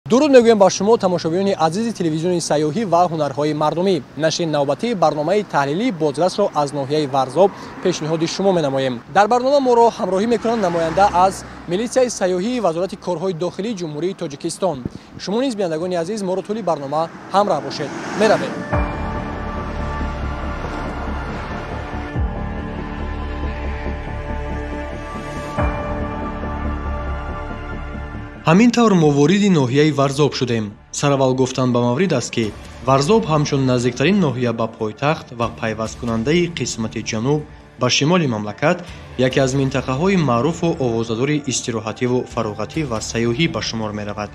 Дуруд мегӯем ба шумо, тамошобинони азизи телевизиони сайёҳӣ ва ҳунарҳои мардумӣ. Нашри навбатии барномаи таҳлилии бозрасро аз ноҳияи Варзоб пешниҳоди шумо менамоем. Дар барнома моро ҳамроҳӣ мекунанд намоянда аз милитсияи сайёҳии Вазорати корҳои дохилии Ҷумҳурии Тоҷикистон. Шумо низ, бинандагони азиз, моро тӯли барнома ҳамроҳ бошед. Меравем. Ҳамин тавр мо вориди ноҳияи Варзоб шудем. Сараввал гуфтан ба маврид аст, ки Варзоб ҳамчун наздиктарин ноҳия ба пойтахт ва пайвасткунандаи қисмати ҷануб ба шимоли мамлакат яке аз минтақаҳои маъруфу овозадори истироҳативу фароғатӣ ва сайёҳӣ ба шумор меравад.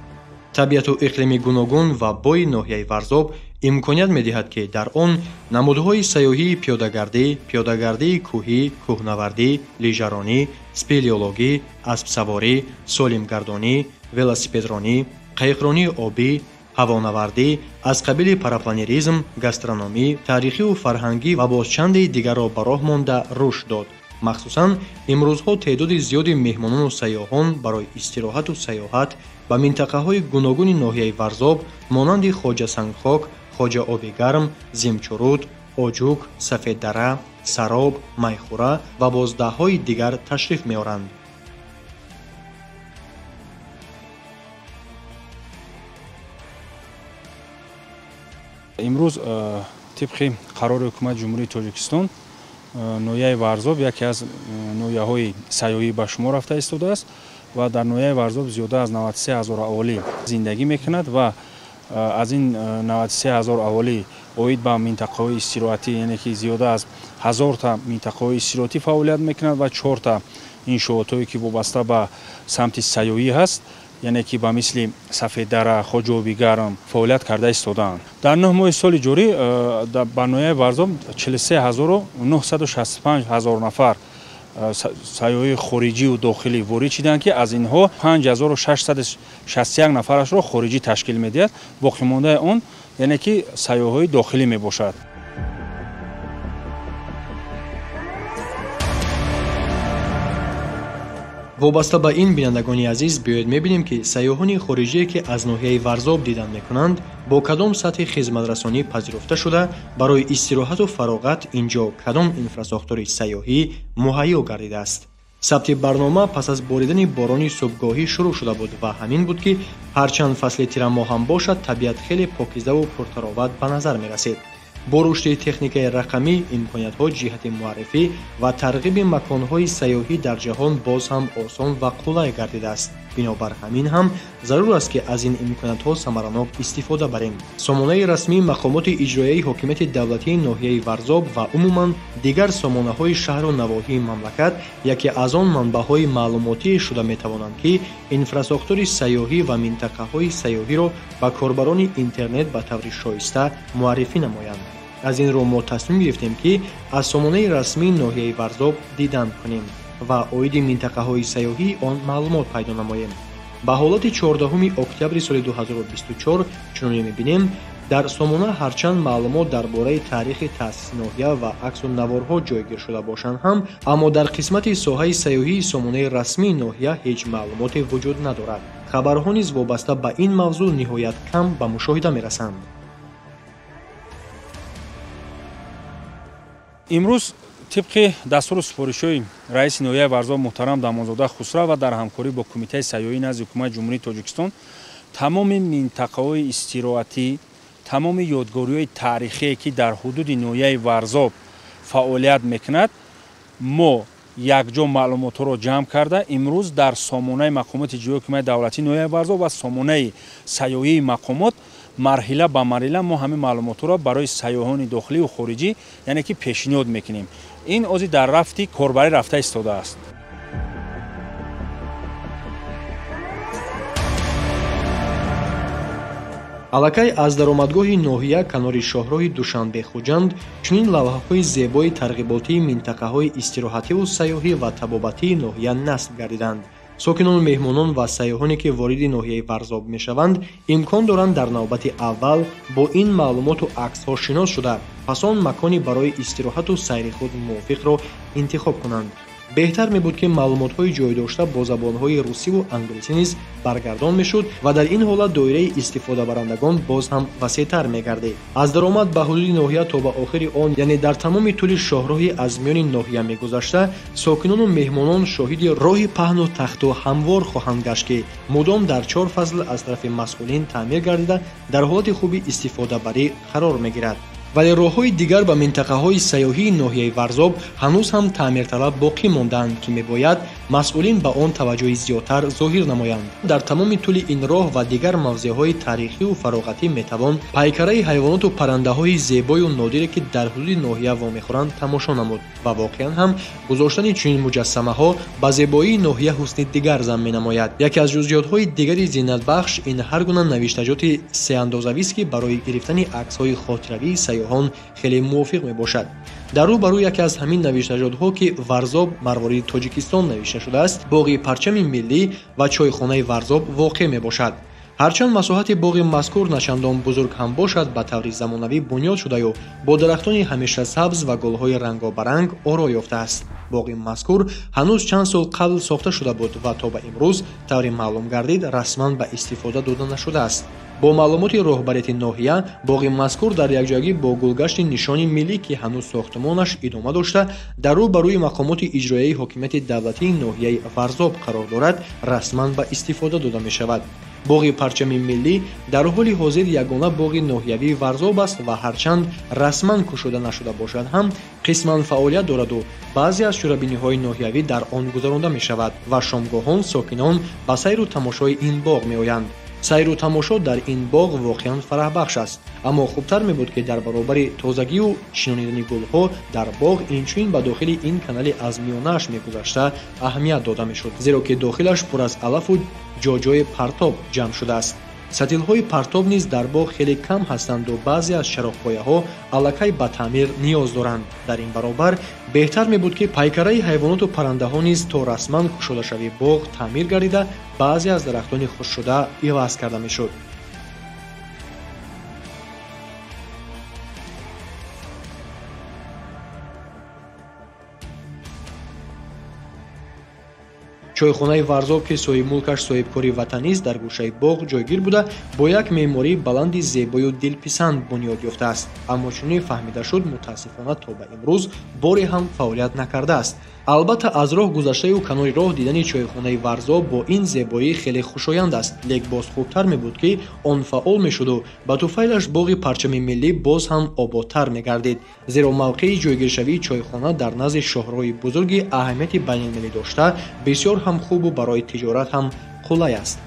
Табиату иқлими гуногун ва бои ноҳияи Варзоб имконият медиҳад, ки дар он намудҳои сайёҳии пиёдагардӣ, пиёдагардии кӯҳӣ, кӯҳнавардӣ, лижаронӣ, спелеологӣ, аспсаворӣ, солимгардонӣ, велосипедронӣ, қайиқронии обӣ, ҳавонавардӣ аз қабили парапланеризм, гастрономӣ, таърихиву фарҳангӣ ва боз чанде дигарро ба роҳ монда рушд дод. Махсусан имрӯзҳо теъдоди зиёди меҳмонону сайёҳон барои истироҳату сайёҳат ба минтақаҳои гуногуни ноҳияи Варзоб монанди Хоҷа Сангхок, Хоҷа Оби Гарм, Зимчуруд, Оҷук, Сафеддара, Сароб, Майхура ва боз даҳҳои дигар ташриф меоранд. Имрӯз тибқи қарори Ҳукумати Ҷумҳурии Тоҷикистон ноҳияи Варзоб яке аз ноҳияҳои сайёҳӣ ба шумор рафта истодааст ва дар ноҳияи Варзоб зиёда аз 93 ҳазор аҳолӣ зиндагӣ мекунад ва аз ин 93 ҳазор аҳолӣ оид ба минтақаҳои истироҳатӣ, яъне ки зиёда аз 1000та минтақаҳои истироҳатӣ фаъолият мекунад ва 4та иншоотҳое ки вобаста ба самти сайёҳӣ ҳаст, яъне ки ба мисли Сафеддара, Хоҷа Оби Гарм фаъолият карда истодаанд. Дар 9 моҳи соли ҷорӣ ба ноҳияи Варзоб 43965 ҳазор нафар сайёҳии хориҷиву дохилӣ ворид шиданд, ки аз инҳо 5661 нафарашро хориҷӣ ташкил медиҳад. Боқимондаи он яъне ки сайёҳҳои дохилӣ мебошад. Вобаста ба ин, бинандагони азиз, биёед мебинем, ки сайёҳони хориҷие, ки аз ноҳияи Варзоб дидан мекунанд, бо кадом сатҳи хизматрасонӣ пазируфта шуда, барои истироҳату фароғат ин ҷо кадом инфрасохтори сайёҳӣ муҳайё гардидааст. Сабти барнома пас аз боридани борони субҳгоҳӣ шурӯъ шуда буд ва ҳамин буд, ки ҳарчанд фасли тирамоҳ ҳам бошад, табиат хеле покизаву пуртароват ба назар мерасид. Бо рушди техникаи рақамӣ имкониятҳо ҷиҳати муаррифӣ ва тарғиби маконҳои сайёҳӣ дар ҷаҳон боз ҳам осон ва қулай гардидааст. Бинобар ҳамин ҳам зарур аст, ки аз ин имкониятҳо самаранок истифода барем. Сомонаи расмии мақомоти иҷроияи ҳокимияти давлатии ноҳияи Варзоб ва умуман дигар сомонаҳои шаҳру навоҳии мамлакат яке аз он манбаъҳои маълумотие шуда метавонанд, ки инфрасохтори сайёҳӣ ва минтақаҳои сайёҳиро ба корбарони интернет ба таври шоиста муаррифӣ намоянд. Аз ин рӯ мо тасмим гирифтем, ки аз сомонаи расмии ноҳияи Варзоб дидан кунем ва оиди минтақаҳои сайёҳии он маълумот пайдо намоем. Ба ҳолати 14 октябри соли 2024 чуноне мебинем, дар сомона ҳарчанд маълумот дар бораи таърихи таъсиси ноҳия ва аксу наворҳо ҷойгир шуда бошанд ҳам, аммо дар қисмати соҳаи сайёҳии сомонаи расмии ноҳия ҳеҷ маълумоте вуҷуд надорад. Хабарҳо низ вобаста ба ин мавзӯъ ниҳоят кам ба мушоҳида мерасанд. Имрӯз тибқи дастуру супоришҳои раиси ноҳияи Варзоб муҳтарам Дамонзода Хусрав ва дар ҳамкорӣ бо Кумитаи сайёҳӣ назди Ҳукумати Ҷумҳурии Тоҷикистон тамоми минтақаҳои истироҳатӣ, тамоми ёдгориҳои таърихие, ки дар ҳудуди ноҳияи Варзоб фаъолият мекунад, мо якҷо маълумотҳоро ҷамъ карда имрӯз дар сомонаи мақомоти иҷроияи ҳокимияти давлатии ноҳияи Варзоб ва сомонаи сайёҳии мақомот марҳила ба марҳила мо ҳамин маълумотҳоро барои сайёҳони дохилию хориҷӣ, яъне ки пешниҳод мекунем. Ин ози дар рафти корбарӣ рафта истодааст. Аллакай аз даромадгоҳи ноҳия канори шоҳроҳи Душанбе-Хуҷанд чунин лавҳаҳои зебои тарғиботии минтақаҳои истироҳативу сайёҳӣ ва табобатии ноҳия насб гардиданд. Сокинону меҳмонон ва сайёҳоне, ки вориди ноҳияи Варзоб мешаванд, имкон доранд дар навбати аввал бо ин маълумоту аксҳо шинос шуда, пас он макони барои истироҳату сайри худ мувофиқро интихоб кунанд. Беҳтар мебуд, ки маълумотҳои ҷойдошта бо забонҳои русиву англисӣ низ баргардон мешуд ва дар ин ҳолат доираи истифодабарандагон боз ҳам васеътар мегардид. Аз даромад ба ҳудуди ноҳия то ба охири он, яъне дар тамоми тӯли шоҳроҳи аз миёни ноҳия мегузашта, сокинону меҳмонон шоҳиди роҳи паҳну тахту ҳамвор хоҳанд гашт, ки мудом дар чор фасл аз тарафи масъулин таъмир гардида, дар ҳолати хуби истифодабарӣ қарор мегирад. Вале роҳҳои дигар ба минтақаҳои сайёҳии ноҳияи Варзоб ҳанӯз ҳам таъмирталаб боқӣ мондаанд, ки мебояд масъулин ба он таваҷҷӯҳи зиёдтар зоҳир намоянд. Дар тамоми тӯли ин роҳ ва дигар мавзеъҳои таърихиву фароғатӣ метавон пайкараи ҳайвоноту паррандаҳои зебою нодире, ки дар ҳудуди ноҳия вомехӯранд, тамошо намуд ва воқеан ҳам гузоштани чунин муҷассамаҳо ба зебоии ноҳия ҳусни дигар зам менамояд. Яке аз ҷузъиётҳои дигари зинатбахш ин ҳар гуна навиштаҷоти сеандозавист, ки барои гирифтани аксҳои хотиравии сайёҳон хеле мувофиқ мебошад. Дар рӯ ба рӯ яке аз ҳамин навиштаҷотҳо, ки Варзоб марвориди Тоҷикистон навишта шудааст, боғи парчами миллӣ ва чойхонаи Варзоб воқеъ мебошад. Ҳарчанд масоҳати боғи мазкур начандон бузург ҳам бошад, ба таври замонавӣ бунёд шудаю бо дарахтони ҳамеша сабз ва гулҳои рангобаранг оро ёфтааст. Боғи мазкур ҳанӯз чанд сол қабл сохта шуда буд ва то ба имрӯз, таври маълум гардид, расман ба истифода дода нашудааст. Бо маълумоти роҳбарияти ноҳия, боғи мазкур дар якҷоягӣ бо гулгашти нишони миллӣ, ки ҳанӯз сохтмонаш идома дошта, дар рӯ ба рӯи мақомоти иҷроияи ҳокимияти давлатии ноҳияи Варзоб қарор дорад, расман ба истифода дода мешавад. Боғи парчами миллӣ дар ҳоли ҳозир ягона боғи ноҳиявии Варзоб аст ва ҳарчанд расман кушода нашуда бошад ҳам, қисман фаъолият дораду баъзе аз чорабиниҳои ноҳиявӣ дар он гузаронда мешавад ва шомгоҳон сокинон ба сайру тамошои ин боғ меоянд. Сайру тамошо дар ин боғ воқеан фараҳбахш аст, аммо хубтар мебуд, ки дар баробари тозагию шинонидани гулҳо дар боғ инчунин ба дохили ин канали аз миёнааш мегузашта аҳамият дода мешуд, зеро ки дохилаш пур аз алафу ҷоҷои партоб ҷамъ шудааст. Сатилҳои партоб низ дар боғ хеле кам ҳастанду баъзе аз чароғпояҳо аллакай ба таъмир ниёз доранд. Дар ин баробар беҳтар мебуд, ки пайкараи ҳайвоноту паррандаҳо низ то расман кушодашавии боғ таъмир гардида, баъзе аз дарахтони хушкшуда иваз карда мешуд. Чойхонаи Варзоб, ки соҳибмулкаш соҳибкори ватанист, дар гӯшаи боғ ҷойгир буда, бо як меъмории баланди зебою дилписанд бунёд ёфтааст. Аммо чунин фаҳмида шуд, мутаассифона то ба имрӯз боре ҳам фаъолият накардааст. Албатта, аз роҳ гузаштаю канори роҳ дидани чойхонаи Варзоб бо ин зебоӣ хеле хушоянд аст, лек боз хубтар мебуд, ки он фаъол мешуду ба туфайлаш боғи парчами миллӣ боз ҳам ободтар мегардид, зеро мавқеи ҷойгиршавии чойхона дар назди шоҳроҳи бузурги аҳамияти байналмилалӣ дошта бисёр ҳам хубу барои тиҷорат ҳам қулай аст.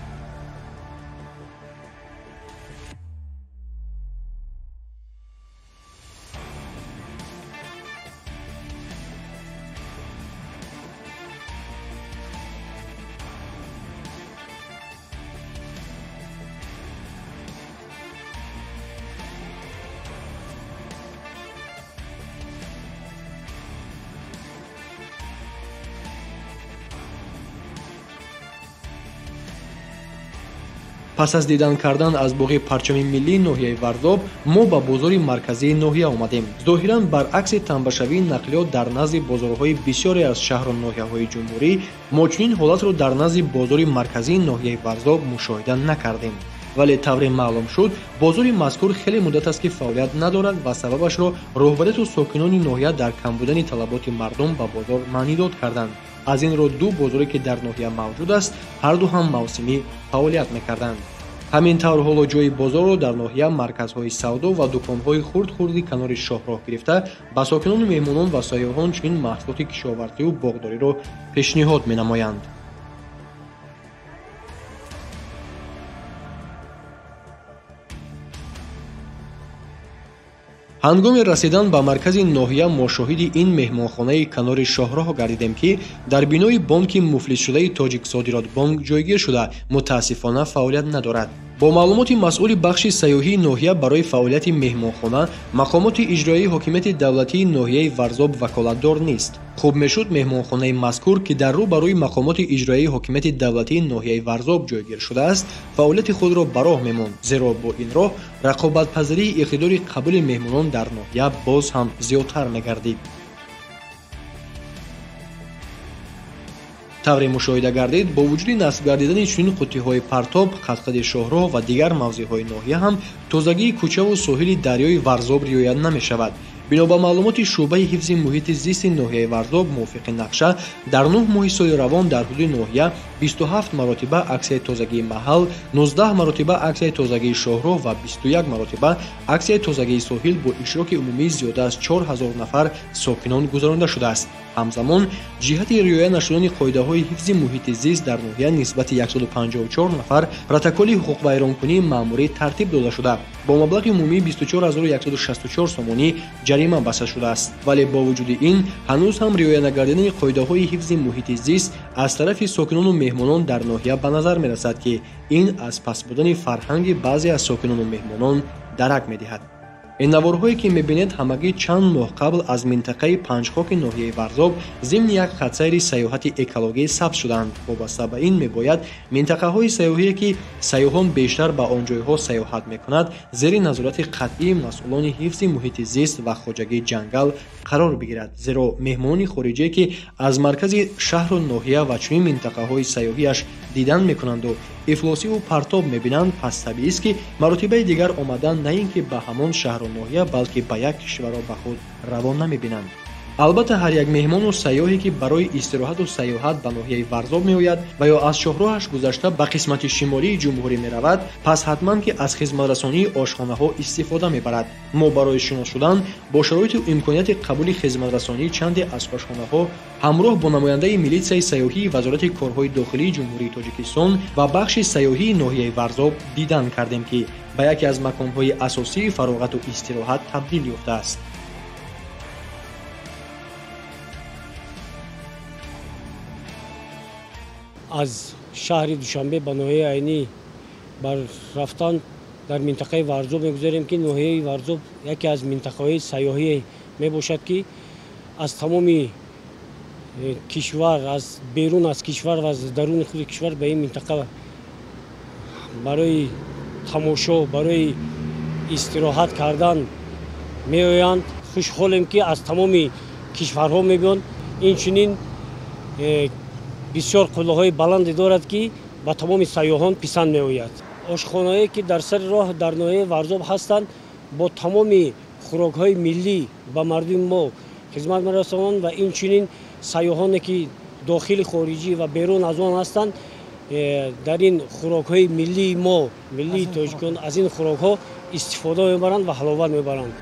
Пас аз дидан кардан аз боғи парчами миллии ноҳияи Варзоб, мо ба бозори марказии ноҳия омадем. Зоҳиран, баръакси танбашавии нақлиёт дар назди бозорҳои бисёре аз шаҳру ноҳияҳои ҷумҳурӣ, мо чунин ҳолатро дар назди бозори марказии ноҳияи Варзоб мушоҳида накардем. Вале тавре маълум шуд, бозори мазкур хеле муддат аст, ки фаъолият надорад ва сабабашро роҳбарияту сокинони ноҳия дар кам будани талаботи мардум ба бозор маънидод карданд. Аз ин рӯ ду бозоре, ки дар ноҳия мавҷуд аст, ҳарду ҳам мавсимӣ фаъолият мекарданд. Ҳамин тавр ҳоло ҷои бозорро дар ноҳия марказҳои савдо ва дуконҳои хурд-хурди канори шоҳроҳ гирифта, ба сокинону меҳмонон ва сайёҳон чунин маҳсулоти кишоварзию боғдориро пешниҳод менамоянд. Ҳангоми расидан ба маркази ноҳия мо шоҳиди ин меҳмонхонаи канори шоҳроҳ гардидем, ки дар бинои бонки муфлисшудаи Тоҷиксодиротбонк ҷойгир шуда, мутаассифона фаъолият надорад. Бо маълумоти масъули бахши сайёҳии ноҳия, барои фаъолияти меҳмонхона мақомоти иҷроияи ҳокимияти давлатии ноҳияи Варзоб ваколатдор нест. Хуб мешуд меҳмонхонаи мазкур, ки дар рӯ ба рӯи мақомоти иҷроияи ҳокимияти давлатии ноҳияи Варзоб ҷойгир шудааст, фаъолияти худро ба роҳ мемонд, зеро бо ин роҳ рақобатпазирии иқтидори қабули меҳмонон дар ноҳия боз ҳам зиёдтар мегардид. Тавре мушоҳида гардид, бо вуҷуди насб гардидани чунин қуттиҳои партоб, қадқади шоҳроҳ ва дигар мавзеъҳои ноҳия ҳам тозагии кӯчаву соҳили дарёи Варзоб риоя намешавад. Бино ба маълумоти шӯъбаи ҳифзи муҳити зисти ноҳияи Варзоб, мувофиқи нақша дар 9 моҳи соли равон дар ҳудуди ноҳия 27 маротиба аксияи тозагии маҳал, 19 маротиба аксияи тозагии шоҳроҳ ва 21 маротиба аксияи тозагии соҳил бо иштироки умумии зиёда аз 4000 нафар сокинон гузаронда шудааст. Ҳамзамон ҷиҳати риоя нашудани қоидаҳои ҳифзи муҳити зист дар ноҳия нисбати 154 нафар протоколи ҳуқуқвайронкунии маъмурӣ тартиб дода шуда, бо маблағи умумии 24164 сомонӣ ҷарима баста шудааст. Вале бо вуҷуди ин ҳанӯз ҳам риоя нагардидани қоидаҳои ҳифзи муҳити зист аз тарафи сокинону меҳмонон дар ноҳия ба назар мерасад, ки ин аз паст будани фарҳанги баъзе аз сокинону меҳмонон дарак медиҳад. Ин наворҳое ки мебинед, ҳамагӣ чанд моҳ қабл аз минтақаи Панҷхоки ноҳияи Варзоб зимни як хатсайри сайёҳати экологӣ сабт шуданд. Вобаста ба ин мебояд минтақаҳои сайёҳие ки сайёҳон бештар ба он ҷойҳо сайёҳат мекунад, зери назорати қатъии масъулони ҳифзи муҳити зист ва хоҷагии ҷангал қарор бигирад, зеро меҳмонони хориҷие ки аз маркази шаҳру ноҳия ва чунин минтақаҳои сайёҳиаш дидан мекунанду ифлосиву партоб мебинанд, пас табиист ки маротибаи дигар омадан на ин ки ба ҳамон шаҳру ноҳия, балки ба як кишварро ба худ равон намебинанд. Албатта ҳар як меҳмону сайёҳе ки барои истироҳату сайёҳат ба ноҳияи Варзоб меояд ва ё аз шоҳроҳаш гузашта ба қисмати шимолии ҷумҳурӣ меравад, пас ҳатман ки аз хизматрасонии ошхонаҳо истифода мебарад. Мо барои шинос шудан бо шароиту имконияти қабули хизматрасонии чанде аз ошхонаҳо ҳамроҳ бо намояндаи милитсияи сайёҳии Вазорати корҳои дохилии Ҷумҳурии Тоҷикистон ва бахши сайёҳии ноҳияи Варзоб дидан кардем, ки ба яке аз маконҳои асосии фароғату истироҳат табдил ёфтааст. Аз шаҳри Душанбе ба ноҳияи Айнӣ бар рафтан дар минтақаи Варзоб мегузарем, ки ноҳияи Варзоб яке аз минтақаҳои сайёҳӣ мебошад, ки аз тамоми кишвар, аз берун аз кишвар ва аз даруни худи кишвар ба ин минтақа барои тамошо, барои истироҳат кардан меоянд. Хушҳолем, ки аз тамоми кишварҳо мебиёнд. Инчунин бисёр қуллаҳои баланде дорад, ки ба тамоми сайёҳон писанд меояд. Ошхонаҳое ки дар сари роҳ дар ноҳияи Варзоб ҳастанд, бо тамоми хӯрокҳои миллӣ ба мардуми мо хизмат мерасонанд ва инчунин сайёҳоне ки дохили хориҷӣ ва берун аз он ҳастанд, дар ин хӯрокҳои миллии мо, миллии тоҷикон, аз ин хӯрокҳо истифода мебаранд ва ҳаловат мебаранд.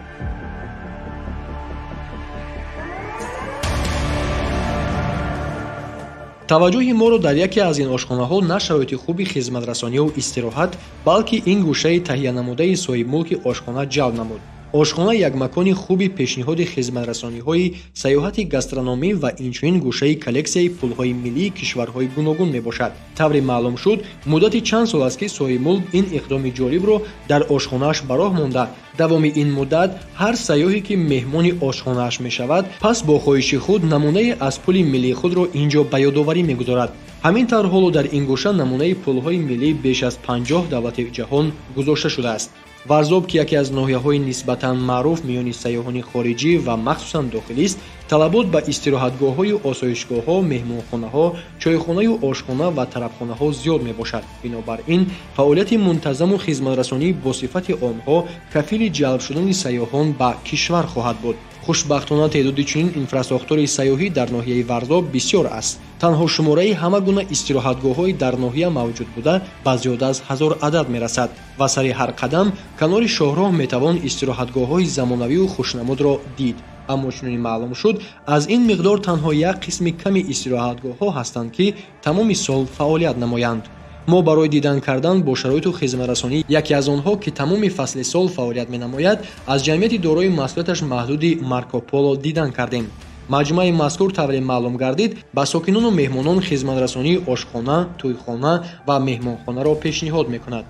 Таваҷҷӯҳи моро дар яке аз ин ошхонаҳо на шароити хуби хизматрасониву истироҳат, балки ин гӯшаи таҳиянамудаи соҳибмулки ошхона ҷалб намуд. Ошхона як макони хуби пешниҳоди хизматрасониҳои сайёҳати гастрономӣ ва инчунин гӯшаи коллексияи пулҳои миллии кишварҳои гуногун мебошад. Тавре маълум шуд, муддати чанд сол аст, ки соҳибмулк ин иқдоми ҷолибро дар ошхонааш ба роҳ монда. Давоми ин муддат ҳар сайёҳе ки меҳмони ошхонааш мешавад, пас бо хоҳиши худ намунае аз пули миллии худро ин ҷо ба ёдоварӣ мегузорад. Ҳамин тавр ҳоло дар ин гӯша намунаи пулҳои миллии беш аз 50 давлати ҷаҳон гузошта шудааст. Варзоб, ки яке аз ноҳияҳои нисбатан маъруф миёни сайёҳони хориҷӣ ва махсусан дохилист, талабот ба истироҳатгоҳҳою осоишгоҳҳо, меҳмонхонаҳо, чойхонаю ошхона ва тарабхонаҳо зиёд мебошад. Бинобар ин фаъолияти мунтазаму хизматрасонии босифати онҳо кафили ҷалб шудани сайёҳон ба кишвар хоҳад буд. Хушбахтона теъдоди чунин инфрасохтори сайёҳӣ дар ноҳияи Варзоб бисёр аст. Танҳо шумораи ҳама гуна истироҳатгоҳҳои дар ноҳия мавҷуд буда ба зиёда аз 1000 адад мерасад ва сари ҳар қадам канори шоҳроҳ метавон истироҳатгоҳҳои замонавию хушнамудро дид. Аммо чунин маълум шуд, аз ин миқдор танҳо як қисми ками истироҳатгоҳҳо ҳастанд, ки тамоми сол фаъолият намоянд. Мо барои дидан кардан бо шароиту хизматрасонӣ яке аз онҳо, ки тамоми фасли сол фаъолият менамояд, аз ҷамъияти дорои масъулияташ маҳдуди Марко Поло дидан кардем. Маҷмӯаи мазкур тавре маълум гардид, ба сокинону меҳмонон хизматрасонии ошхона, тӯйхона ва меҳмонхонаро пешниҳод мекунад.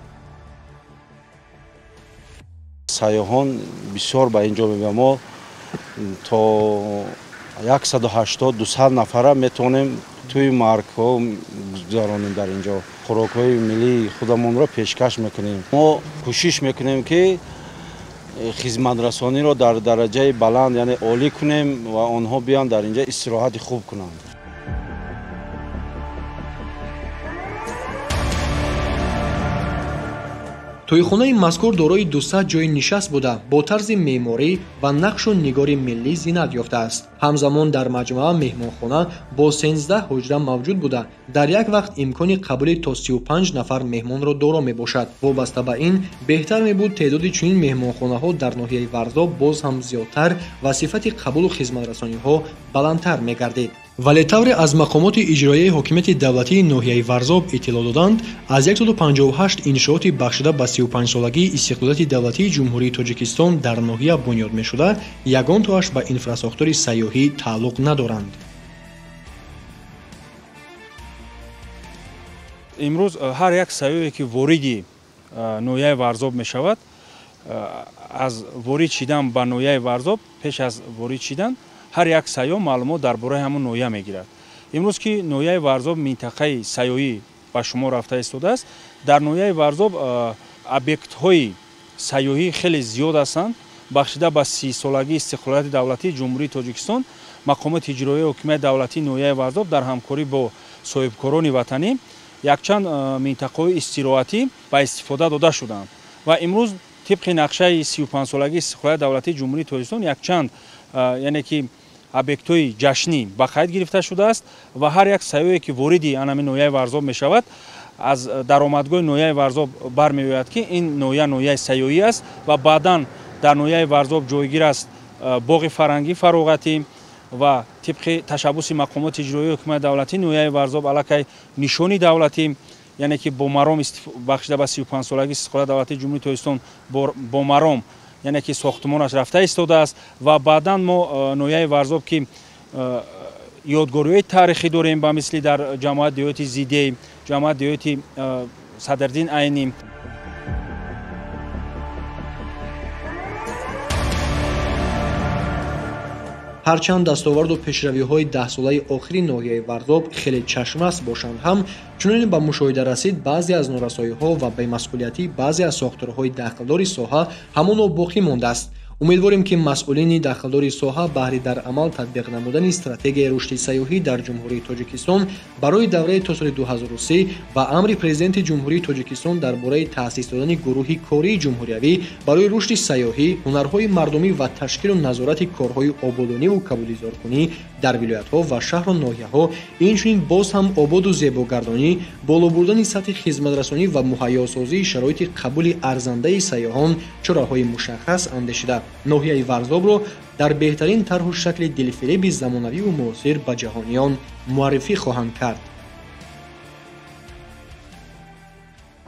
Сайёҳон бисёр ба ин ҷо меоянд. Мо то 180-200 нафара метавонем тӯи маркҳо гузаронем. Дар ин ҷо хӯрокҳои миллии худамонро пешкаш мекунем. Мо кӯшиш мекунем, ки хизматрасониро дар дараҷаи баланд, яъне олӣ кунем ва онҳо биёнд дар ин ҷо истироҳати хуб кунанд. Тӯйхонаи мазкур дорои 200 ҷойи нишаст буда, бо тарзи меъморӣ ва нақшу нигори миллӣ зинат ёфтааст. Ҳамзамон дар маҷмӯа меҳмонхона бо 13 ҳуҷра мавҷуд буда, дар як вақт имкони қабули то 35 нафар меҳмонро доро мебошад. Вобаста ба ин, беҳтар мебуд теъдоди чунин меҳмонхонаҳо дар ноҳияи Варзоб боз ҳам зиёдтар ва сифати қабулу хизматрасониҳо баландтар мегардид. Вале тавре аз мақомоти иҷроияи ҳокимияти давлатии ноҳияи Варзоб иттилоъ доданд, аз 158 иншооти бахшида ба 35-солагии истиқлолияти давлатии Ҷумҳурии Тоҷикистон дар ноҳия бунёд мешуда, ягон тоаш ба инфрасохтори сайёҳӣ тааллуқ надоранд. Имрӯз ҳар як сайёҳе ки вориди ноҳияи Варзоб мешавад, аз ворид шидан ба ноҳияи Варзоб, пеш аз ворид шидан ҳар як сайёҳ маълумот дар бораи ҳамон ноҳия мегирад. Имрӯз ки ноҳияи Варзоб минтақаи сайёҳӣ ба шумор рафта истодааст, дар ноҳияи Варзоб объектҳои сайёҳӣ хеле зиёд ҳастанд. Бахшида ба 30-солагии истиқлолияти давлатии Ҷумҳурии Тоҷикистон, мақомоти иҷроияи ҳокимияти давлатии ноҳияи Варзоб дар ҳамкорӣ бо соҳибкорони ватанӣ якчанд минтақаҳои истироҳатӣ ба истифода дода шуданд ва имрӯз тибқи нақшаи 35-солагии истиқлолияти давлатии Ҷумҳурии Тоҷикистон якчанд яъне ки объектҳои ҷашнӣ ба қайд гирифта шудааст ва ҳар як сайёҳе ки вориди анами ноҳияи Варзоб мешавад, аз даромадгоҳи ноҳияи Варзоб бармеояд, ки ин ноҳия ноҳияи сайёҳӣ аст ва баъдан дар ноҳияи Варзоб ҷойгир аст боғи фарҳангӣ фароғатӣ ва тибқи ташаббуси мақомоти иҷроияи ҳукумати давлатии ноҳияи Варзоб аллакай нишони давлатӣ, яъне ки бо маром бахшида ба 35-солагии истиқлолияти давлатии Ҷумҳурии Тоҷикистон бо маром, яъне ки сохтмонаш рафта истодааст ва баъдан мо ноҳияи Варзоб ки ёдгориҳои таърихӣ дорем, ба мисли дар ҷамоати деҳоти Зидей, ҷамоати деҳоти Садриддин Айнӣ. Ҳарчанд дастоварду пешравиҳои даҳсолаи охири ноҳияи Варзоб хеле чашмрас бошанд ҳам, чунин ба мушоҳида расид баъзе аз норасоиҳо ва бемасъулиятии баъзе аз сохторҳои дахлдори соҳа ҳамоно боқӣ мондааст. Умедворем, ки масъулини дахлдори соҳа баҳри дар амал татбиқ намудани стратегияи рушди сайёҳӣ дар Ҷумҳурии Тоҷикистон барои давраи то соли 2003 ва амри Президенти Ҷумҳурии Тоҷикистон дар бораи таъсис додани гурӯҳи кории ҷумҳуриявӣ барои рушди сайёҳӣ, ҳунарҳои мардумӣ ва ташкилу назорати корҳои ободониву кабудизоркунӣ дар вилоятҳо ва шаҳру ноҳияҳо, инчунин боз ҳам ободу зебогардонӣ, боло бурдани сатҳи хизматрасонӣ ва муҳайёсозии шароити қабули арзандаи сайёҳон чораҳои мушаххас андешида, ноҳияи Варзобро дар беҳтарин тарҳу шакли дилфиреби замонавиву муосир ба ҷаҳониён муаррифӣ хоҳанд кард.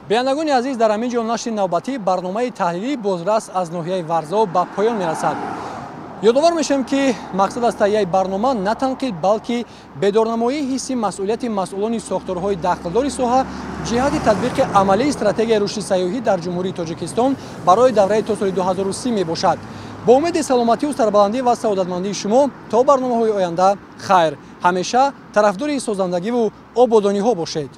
Бинандагони азиз, дар ҳамин ҷо нашри навбатии барномаи таҳлилии бозрас аз ноҳияи Варзоб ба поён мерасад. Ёдовар мешавем, ки мақсад аз таҳияи барнома на танқид, балки бедорнамоии ҳисси масъулияти масъулони сохторҳои дахлдори соҳа ҷиҳати татбиқи амалии стратегияи рушди сайёҳӣ дар Ҷумҳурии Тоҷикистон барои давраи то соли 2030 мебошад. Бо умеди саломатию сарбаландӣ ва саодатмандии шумо то барномаҳои оянда хайр. Ҳамеша тарафдори созандагиву ободониҳо бошед.